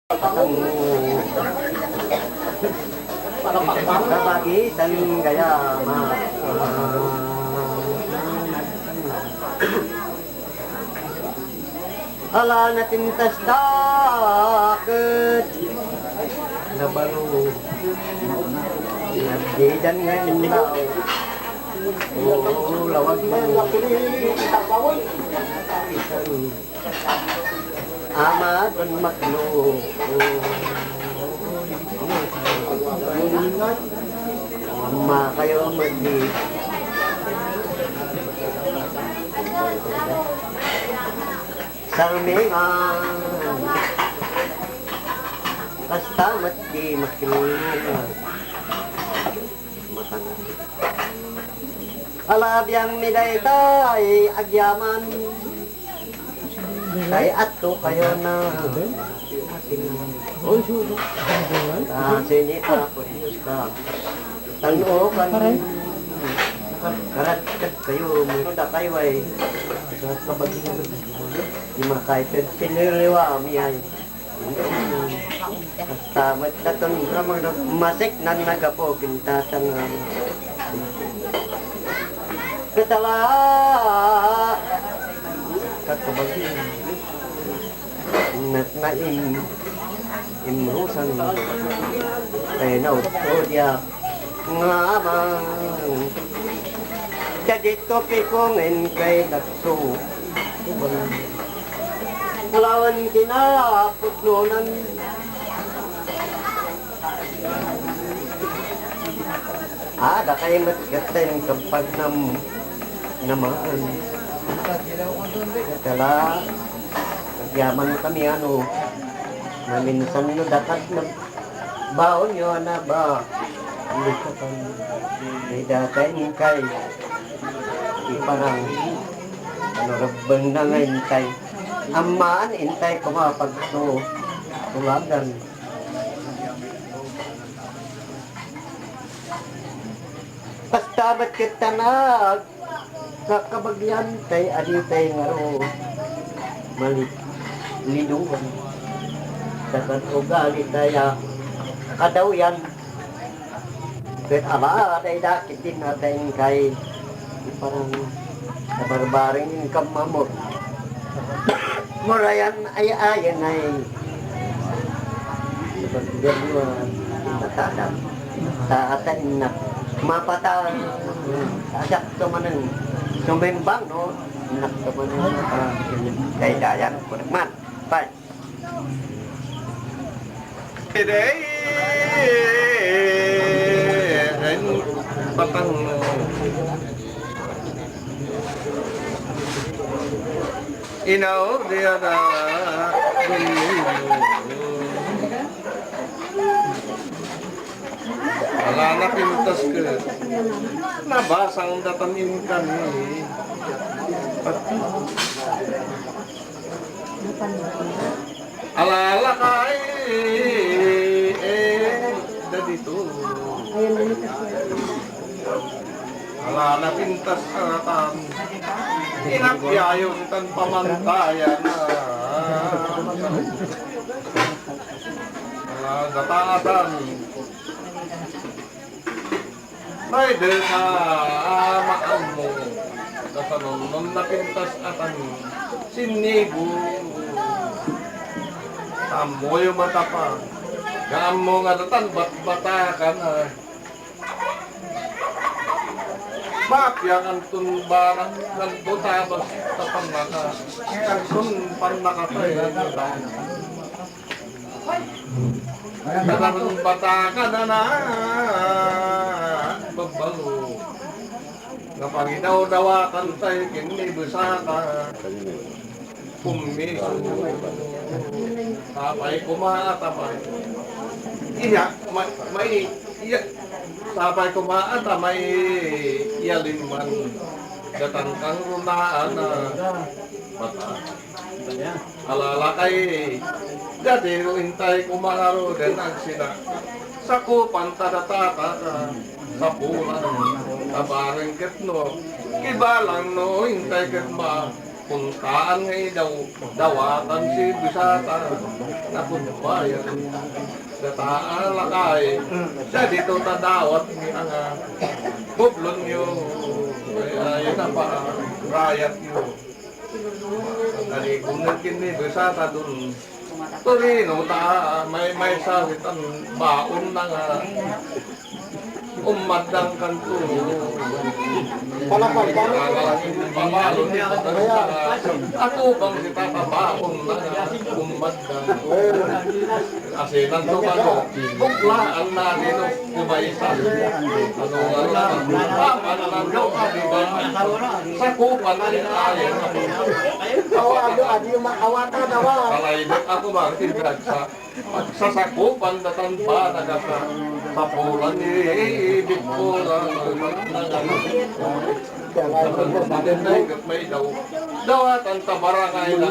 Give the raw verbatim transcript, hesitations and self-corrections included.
Kabagi, tan gaya, ma-, ala, napintas da ket nabalo. Nagdidan nga inlaw. Oo, lawag mo. Amat on maklo. Makayo met di. Sarmingan. Kasta met di maklo. Makanan. Ala, biangmi daytay agyaman. Kay adtokayo na. Ah, sini Apo Dios ka. Tan-o kan. Karat-, kat kayo, muna kayo ay. Sa kabag-, di makay, pagpiliriwa, mi ay. Basta met daton, masiknan nagapu, kintatang, ah, katala, kakabagin, natnaim, imrusan, kay nautodiak, nga amang, dadito pikungen kay dakso. Lawan kinapudnonan. Ah, dakay met gatten kampagnam namaan. Kala, agyaman kami ano, maminsan no dakat na baon yo na ba? Likapan. May dakay ni kay iparang ano rabbeng na nga intay. Ammaan intay kumapag to tulagan. Basta met ket tanag, kakabagyan tay aditay ngaro mali-, liduan. Dakan ugali tay a kadawyan. Ket ama, dayda ket din natay kay parang nabarbaring kamamot. Murayan ay ayan ay. Sabagyan mo, ah, matadam. Ta ata innak, mapata, adak to manen. Sumimbang, no? Innak to manen, ah, kay dayan, kunagman. Bye. Today, and patang. Inaw, di ada. Ala, napintas ka. Nabasang datan inkan ni. Ala, ala, kay, eh, dadito. Ala, napintas ka tan. Inapyayo tan pamantayan. Ala, datatan. Rider ka, ah, maammo. Kasanonnon napintas atan sinnibo. Ammoyo matapa. Nga ammo nga datan batbatakan, ah. Mapia kanton barang kanto tabas ta pannaka. Kanton pannakatay. Kadagiti batakan a nababbalo nga pangidawdawatan tayo ken ni Besaka. Kummiso. Sapay koma a tapay. Iya, ma-, mai-, iya, sapay koma a ta mai-, iyalimman. Datang kang runaan a bata. Alalakay, dati intay kumangaruden agsina. Sakupan ta datata ka, sapulan, tabareng ket no, kibalang no, intay ket ma, Puntaan nga idaw, dawatan si Bisata, napudbayan. Data a lakay, sa dito ta dawat ni anga, publon yo, ay, ay, na pa, rayat yo. Kani kung nagkinni Bisata dun, Torino ta, may, may sawitan, baon na nga. Umaddan kanto. Palakpak, palakpak. Pamalo ni Atubang kita kabaon na umaddan. Asinan to kano, buklaan na nino, kumaysa. Ano, ano, ano, paman na no, di ba? Sakupan na ni tayo. Awa, adu, adu, ma-, awata, dawa. Kalaydek ako, Martin, sa Pagsasakupan datan ba nagasa sapulan ni Bikpura. Datan ba din na ikat may daw. Dawatan ta barangay na